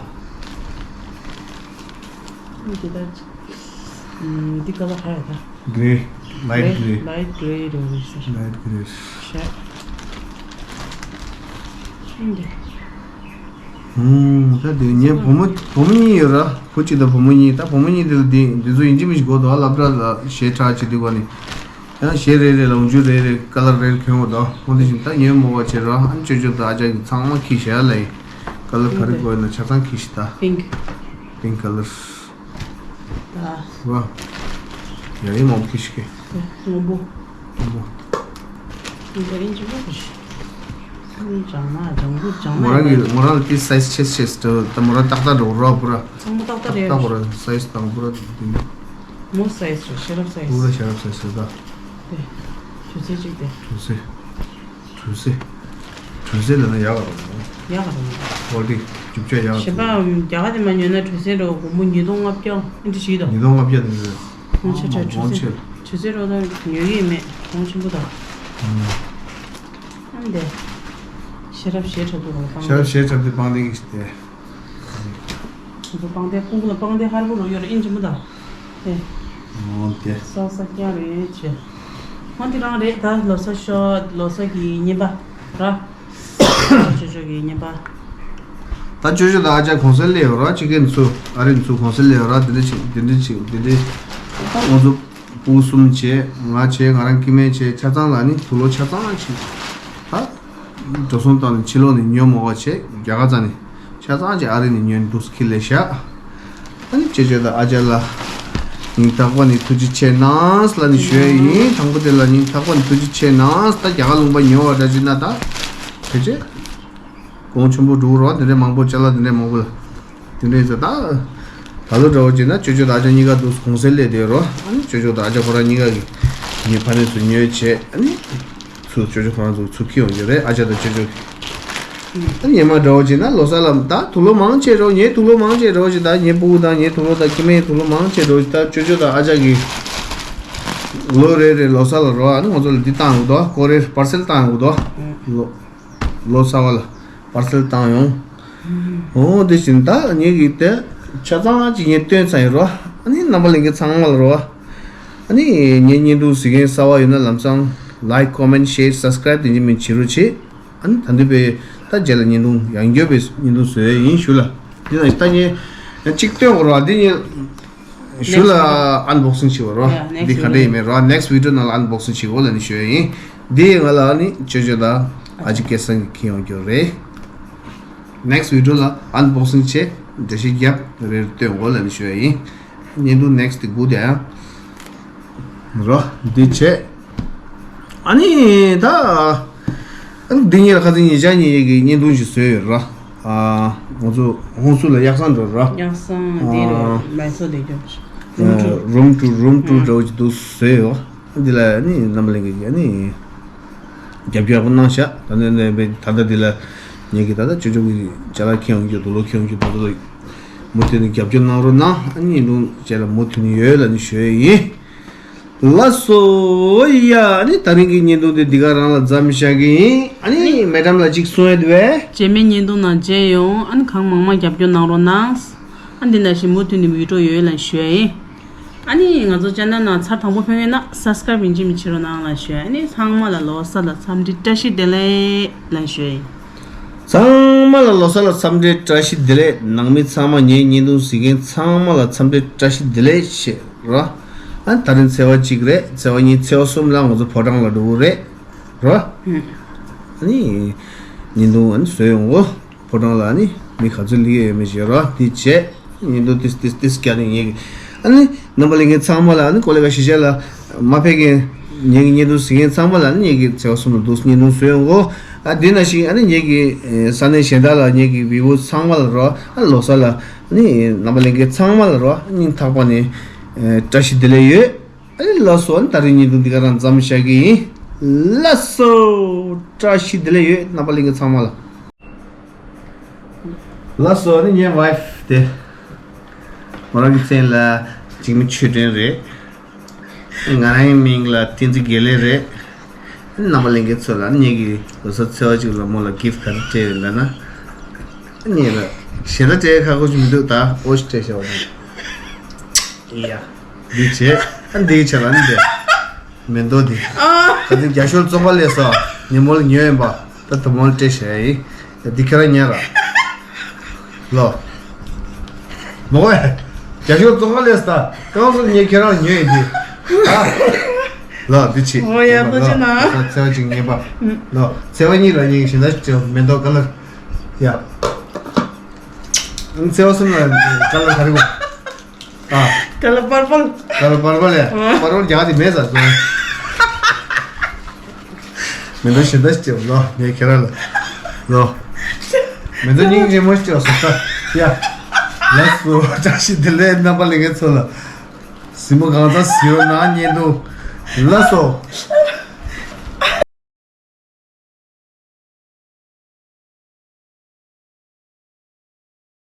འདི་ད། འདི་ཀ་ལ་ཧ་ཡ་ད། གྷེ་རེ། ལའིཊ་གྷེ་རེ། ལའིཊ་གྷེ་རེ་རེད་ཟེར། ལའིཊ་གྷེ་རེ། ཤ། འདི། ཧུམ། ད་དེ་ངའི་བུ་མོ་བུ་མོ་གཉིས་ཡོད་ར། བུ་གཅིག་དང་བུ་མོ་གཉིས། ད་བུ་མོ་གཉིས་དེ་ལ་དེ་འདི་ཚོ་ཡིན་གཅིག་མིན་གཅིག་དགོས་འདུག་སློབ་གྲྭ་ལ་གཞས་འཁྲབ་བྱེད་དུས་ག་ནས། ཡང་གཞས་རེ་རེ་ལ་འོ་འཇུ་རེ་རེ་ཀ་ལར་རེ་རེ་གྱོན་དགོས་འདུག་འོ་དེ་བཞིན་ད་ངའི་མོ་བ་བྱེད་ར། ཨ་ནི་ཅོ་ཅོ་དང་ཨ་ཅག་གི་ཚང་མ་ཁྱི་ཞག་ལ་ཡིན། ཀ་ལར་ག་རེ་དགོས་ཡོད་ན་ཆ་ཚང་ཁྱི་ཞིག་ད། པིང་ཀི། པིང་ཀི་ཀ་ལར། ད། བ། ཡ་ཡིན་མོ་ཁྱི་ཞིག་གི། སྔོན་པོ། སྔོན་པོ། སྔོན་པོ་ཨིན་ཇི་མོ་ཁྱི་ཞིག་ལྗང་ནག་ལྗང་གུ་ལྗང་ནག་མོ་རང་གི་མོ་རང་ལ་དེ་སའིཛ་ཆེ་ཆེ་ད། མོ་རང་ཏག་ཏག་འགྲོ་རོགས་པུ་ར། ཚང་མ་ཏག་ཏག་རེད། ཏག་པུ་ར་སའིཛ་དང་པུ་ར་དེ། མོ་སའིཛ་རེད། ཤེས་རབ་སའིཛ། པུ་ར་ཤེས་རབ་སའིཛ་རེད་ད། དེ། གྲུ་གཟིངས་གཅིག་དེ། གྲུ་གཟིངས། གྲུ་གཟིངས། གྲུ་གཟིངས་ལབ་ན་ཡག་ག་རེད། ཡག་ག་རེད། ཧོ་དེ་རྒྱུ་ཆ་ཡག་ག་གཞན་པ་རྒྱ་གར་དེ་མ་ཉོས་ན་དྲོད་ཚད་འགྲོ་སྒོར་མོ་ཉིས་སྟོང་ལྔ་བརྒྱ་ཨེ་འདྲ་ཞིག་དང་། ཉིས་སྟོང་ལྔ་བརྒྱ་དེ་ཉོས། གོང་ཆེ་དྲོད་གོང་ཆེ། དྲོད་ཚད་འགྲོ་ད་ཉོ་གི་མེད། གོང་ཆེན་པོ་དང་། ཨ་འདི། ཤེས་རབ་ཞེ་དྲག་འདུག་ག་ལ་ཤེས་རབ་ཞེ་དྲག་འདི་སྤང་དེ་གི་ཞིག་སྟེ། སྤང་དེ་ཀུང་ཀུ་ལ་སྤང་དེ་ཧར་པོ་རུ་ཡོད་རེད། ཨིན་ཇི་མོ་དང་། ཨེ། འོ་དེ། ས་ས་རྐྱང་རེད་ཅེ། ཧོན་དེ་རང་རེད་ད། ལོ་གསར་ཤོ་ལོ་གསར་གྱི་རྔན་པ་ར། ཅོ་ཅོ་གི་རྔན་པ། ད་ཅོ་ཅོ་དང་ཨ་ཅག་གོང་ས་སླེབས་ཡོད་ར། ཅི་གེ་ཚུ་ཨ་རི་ཚུ་གོང་ས་སླེབས་ཡོད་ར། དེ་འདྲ་ཅིག་དེ་འདྲ་ཅིག་དེ་འདྲ། ང་ཚོ་སྤུ་གསུམ་བྱས། ང་བྱས། ང་རང་སྐྱེ་དམན་བྱས། ཆ་ཚང་ལ་ནི་དུག་ལོག་ཆ་ཚང་ཅིག་ད། འགྲོ་སོང་བཏང་ནས་ཕྱི་ལོགས་ནས་ཉོ་མ་དགོས་བྱས། རྒྱ་གར་རྩ་ནས་ཆ་ཚང་ཅིག་ཨ་རི་ནས་ཉོས་འདུག་ཁྱི་ལས་བཞག་ཨ་ནི་ཅོ་ཅོ་དང་ཨ་ཅག་ལ་སྙིང་ཐག་པ་ནས་ཐུགས་རྗེ་ཆེ་གནང་ལབ་ནས་ཞུ་ཡ་ཡིན། དང་པོ་དེ་ལ་སྙིང་ཐག་པ་ནས་ཐུགས་རྗེ་ཆེ་གནང་། ད་རྒྱ་གར་ལུང་པ་ཉོ་བ་འདྲ་ཅིག་ན་ད་ཕལ་ཆེར་གོང་ཆེན་པོ་འགྲོ་གི་རེད། དེ་འདྲའི་མང་པོ་ཅ་ལག་དེ་འདྲའི་མང་པོ་ལ། དེ་འདྲ་ཡིན་ཙང་ད། ད་ལོ་འདྲ་བོ་བྱས་ན་ཅོ་ཅོ་དང་ཨ་ཅག་གཉིས་ཀ་འདུག་གོང་སར་སླེབས་བསྡད་རོ། ཨ་ནི་ཅོ་ཅོ་དང་ཨ་ཅག་ཁོ་རང་གཉིས་ཀ་གིས་ངའི་ཕ་ནས་ཚུར་ཉོས་བྱས། ཨ་ནི་ཚུར་ཅོ་ཅོ་ཁོ་རང་ཚོ་ཚུར་འཁྱེར་ཡོང་རྒྱུ་རེད། ཨ་ཅག་དང་ཅོ་ཅོ་གིས། ཨ་ནི་ཉི་མ་འདྲ་བོ་བྱས་ན་ལོ་གསར་ལ་ད་དུག་ལོག་མང་ཆེ་རོ། ངའི་དུག་ལོག་མང་ཆེ་རོ་ཞིག་ད་ངའི་སྤུ་གུ་དང་ངའི་དུག་ལོག་དང་སྐྱེ་དམན་དུག་ལོག་མང་ཆེ་རོ་ཞིག་ད་ཅོ་ཅོ་དང་ཨ་ཅག་གིས་ལོ་རེ་རེ་ལོ་གསར་ལ་རོ། ཨ་ནི་ང་ཚོ་ལ་འདི་བཏང་འདུག་དོ། ཀོ་རེར་པར་སེལ་བཏང་འདུག་དོ། ལོ་ལོ་གསར་བ་ལ་པར་སེལ་བཏང་ཡོང་། འོ་དེ་བཞིན་ད་ངེད་ཀྱིས་དེ་ཆ་ཚང་ཅིག་ངས་སྟོན་ཚར་ཡིན་རོ། ཨ་ནི་རྣམ་པ་ལྷན་རྒྱས་ཚང་མ་ལ་རོ། ཨ་ནི་ངའི་བརྙན་ཐུང་གཟིགས་མཁན་གསར་བ་ཡོད་ན་ལམ་སང་ལའིཀ་ཀོ་མེན་ཤེར་སབ་སི་ཀ་རའིབ་དེ་འདྲ་མིན་བྱེད་རོགས་བྱེད། ཨ་ནི་ད་འདི་པའི་ད་རྗེས་ལ་བརྙན་ཐུང་ཡང་བསྐྱར་པའི་བརྙན་ཐུང་བཟོ་ཡས་ཡིན་ཞུ་ལ། འདི་ན་ད་ངས་གཅིག་སྟོན་དགོས་རོ། འདི་ངས་ཞུ་ལ་ཨན་བོག་སིང་བྱེད་དགོས་རོ། འདི་ག་འདྲ་ཡིན་མིན་རོ། ནེགསི་ཝི་ཌི་ཡོ་ནང་ལ་ཨན་བོག་སིང་བྱེད་དགོས་ལབ་ནས་ཞུ་ཡས་ཡིན། འདི་ང་ལ་ཨ་ནི་ཅོ་ཅོ་དང་ཨ་ཅག་སྐལ་བཟང་གིས་ཁྱེར་ཡོང་རྒྱུ་རེད། ནེགསི་ཝི་ཌི་ཡོ་ལ་ཨན་བོག་སིང་བྱས་འགྲེལ་བཤད་རྒྱབ་རེ་སྟོན་དགོས་ལབ་ནས་ཞུ་ཡས་ཡིན། བརྙན་ཐུང་ནེགསི་དེ་སྒུག་བསྡད་ཨ། རོ། འདི་བྱས། ཨ་ནི་ད། ཨ་ནི་འདི་ཉིད་ལ་ཁ་སང་ཉེ་ཆར་ཉེ་ཡས་ཀྱི་བརྙན་ཐུང་ཞིག་བཟོས་ཡོད་ར། ཨ། ང་ཚོ་ཧོན་སུར་ལ་གཡག་ཚང་འགྲོ་ར། གཡག་ཚང་འདི་རེད། ཨ། མེ་སོ་དེ་རྒྱབ། རུམ་ཊུ་རུམ་ཊུ་རུམ་ཊུ་འདྲ་བོ་ཅིག་འདུག་བཟོས་ཡོད། འདི་ལ་ནི་རྣམ་པ་ལྷན་རྒྱས་ཀྱིས་ནི་རྒྱབ་སྐྱོར་ཡག་པོ་གནང་ཤག་ད་ནི་ནི་ད་ལྟ་འདི་ལ་ངེད་ཀྱིས་ད་ལྟ་ཅོ་ཅོ་གི་ཅ་ལག་ཁྱེར་ཡོང་རྒྱུ་དུག་ལོག་ཁྱེར་ཡོང་རྒྱུ་དུག་ལོག་མུ་མཐུད་ནས་རྒྱབ་སྐྱོར་གནང་རོགས་གནང་། ཨ་ནི་ལུང་བཅས་ལ་མུ་མཐུད་ནས་ཡོད་ལབ་ནས་ཞུ་ཡས་ཡིན། ལགས་སོ། ཡ། ཨ་ནི་ད་རིང་གི་བརྙན་ཐུང་དེ་འདི་ག་རང་ལ་མཚམས་བཞག་གི་ཡིན། ཨ་ནི་མེ་ཌམ་ལ་གཅིག་གསུང་ཡས་འདུག་པས། རྗེས་མའི་བརྙན་ཐུང་ནང་མཇལ་ཡོང་། ཨ་ནི་གང་མང་མང་རྒྱབ་སྐྱོར་གནང་རོགས་གནང་། ཨ་འདི་ནང་བཞིན་མུ་མཐུད་ནས་བི་ཌི་ཡོ་ཡོད་ལབ་ཞུ་ཡས་ཡིན། ཨ་ནི་ང་ཚོ་ཅེ་ནལ་ནང་ཚར་དང་པོ་ཕེབས་ཡོད་ན་སབ་སི་ཀ་རའིབ་ཡིན་གཅིག་མིན་གཅིག་བྱེད་རོགས་གནང་ལབ་ཞུ་ཡས་ཡིན། ཨ་ནི་ཚང་མ་ལ་ལོ་གསར་ལ་འཚམས་འདྲི་བཀྲ་ཤིས་བདེ་ལེགས་ལབ་ཞུ་ཡས་ཡིན། ཚང་མ་ལ་ལོ་གསར་ལ་འཚམས་འདྲི་བཀྲ་ཤིས་བདེ་ལེགས། ནང་མི་ཚང་མ། ངའི་བརྙན་ཐུང་གཟིགས་མཁན་ཚང་མ་ལ་འཚམས་འདྲི་བཀྲ་ཤིས་བདེ་ལེགས་ཞེས་རོ། ཨ་ད་རིང་ཚེས་པ་གཅིག་རེད། ཚེས་པ་གཉིས་ཚེས་པ་གསུམ་ལ་ང་ཚོ་ཕོ་བྲང་ལ་འགྲོ་གི་རེད་རོ། ཨ་ནི་བརྙན་ཐུང་ཨ་ནི་བཟོས་ཡོང་གོ། ཕོ་བྲང་ལ་ཨ་ནི་མི་ག་ཚོད་སླེབས་ཡོད་མེད་ཞེས་རོ། དེ་བྱས། ཉིན་དུ་ཏིས་ཏིས་ཏིས་རྒྱག་ནས་ངེད་ཀྱི་ཨ་ནི་རྣམ་པ་ལྷན་རྒྱས་ཚང་མ་ལ། ཨ་ནི་ཀོ་ལི་གྷལ་གཞིས་ཆགས་ལ་མ་ཕེབས་མཁན་ངེད་ཀྱི་བརྙན་ཐུང་གཟིགས་མཁན་ཚང་མ་ལ་ཨ་ནི་ངེད་ཀྱི་ཚེས་པ་གསུམ་ལ་འདུག་བརྙན་ཐུང་བཟོས་ཡོང་གོ། ཨ་དེ་ནང་བཞིན་ཨ་ནི་ངེད་ཀྱི་ས་གནས་གཞན་དག་ལ་ངེད་ཀྱི་བི་ཝར་ཚང་མ་ལ་རོ། ཨ་ལོ་གསར་ལ་ཨ་ནི་རྣམ་པ་ལྷན་རྒྱས་ཚང་མ་ལ་རོ། ཨ་སྙིང་ཐག་པ་ནས་བཀྲ་ཤིས་བདེ་ལེགས་ཡོད། ཨ་ནི་ལགས་སོ། ཨ་ནི་ད་རིང་བརྙན་ཐུང་འདི་ག་རང་མཚམས་བཞག་གི་ཡིན། ལགས་སོ། བཀྲ་ཤིས་བདེ་ལེགས་ཡོད་རྣམ་པ་ལྷན་རྒྱས་ཚང་མ་ལ། ལགས་སོ། ཨ་ནི་ངའི་ཝའིཕ་དེ། ང་རང་གི་མཚན་ལ་འཇིགས་མེད་ཆོས་སྒྲོན་རེད། ང་རང་གི་མིང་ལ་བསྟན་འཛིན་དགེ་ལེགས་རེད། ཨ་ནི་རྣམ་པ་ལྷན་རྒྱས་ཚོ་ལ་ཨ་ནི་ངེད་ཀྱི་ལོ་གསར་ཚེས་པ་གཅིག་ལ་མོ་ལ་གིཕ་ག་རེ་སྤྲད་ཡོད་ལབ་ན། ཨ་ནི་ལ་ཞེ་དྲག་སྤྲད་ཁག་པོ་ཅིག་མི་འདུག་ད་ཨོ་ཞིག་སྤྲད་བཞག་པ་རེད། ཡ། འདི་བྱས། ཨ་འདི་བྱས་ལ་ནི་འདི། མེ་ཏོག་འདི། ཨ། ད་འདི་རྒྱ་ཤོར་བཙོང་ག་སླེབས་སོ། ཉིན་མོ་ལ་ཉོས་ཡིན་པ། ད་དུ་མོ་ལ་སྤྲད་བཞག་ཡིན། ཡ་འདི་ཁྱེད་རང་ཉར་ར། ལོ། མོ་ཝེ། རྒྱ་ཤོར་བཙོང་ག་སླེབས་སོ། ད་རྐང་བཙུགས་ངས་ཁྱེད་རང་ཉོས་ཡིན་འདི། ཨ། ལོ་འདི་བྱས། ཨོ་ཡ་ལོ་ཐུགས་རྗེ་གནང་། ཚེས་པ་གཅིག་ཉན་པ། ལོ། ཚེས་པ་གཉིས་ལ་ཉན་གཞན་དག་ཅིག་མེ་ཏོག་ཀ་ལར། ཡ། ཚེས་པ་གསུམ་ལ་ཀ་ལར་ག་རེ་དགོས། ཨ། ཀ་ལར་པར་པལ། ཀ་ལར་པར་པལ་ཡ། ཨ། པར་པལ་རྒྱག་དེ་མེད་ཟ་སོང་། མེ་ཏོག་གཞན་དག་ཅིག་ལོ། ངས་ཁྱེད་རང་ལ། ལོ། མེ་ཏོག་སྙིང་རྗེ་མོ་ཞིག་སོང་ད། ཡ། ལགས་སོ། བཀྲ་ཤིས་བདེ་ལེགས་རྣམ་པ་ལྷན་རྒྱས་ཚོ་ལ། གཟིགས་མོ་གང་ཙམ་གཟིགས་རོགས་གནང་། བརྙན་ཐུང་། ལགས་སོ།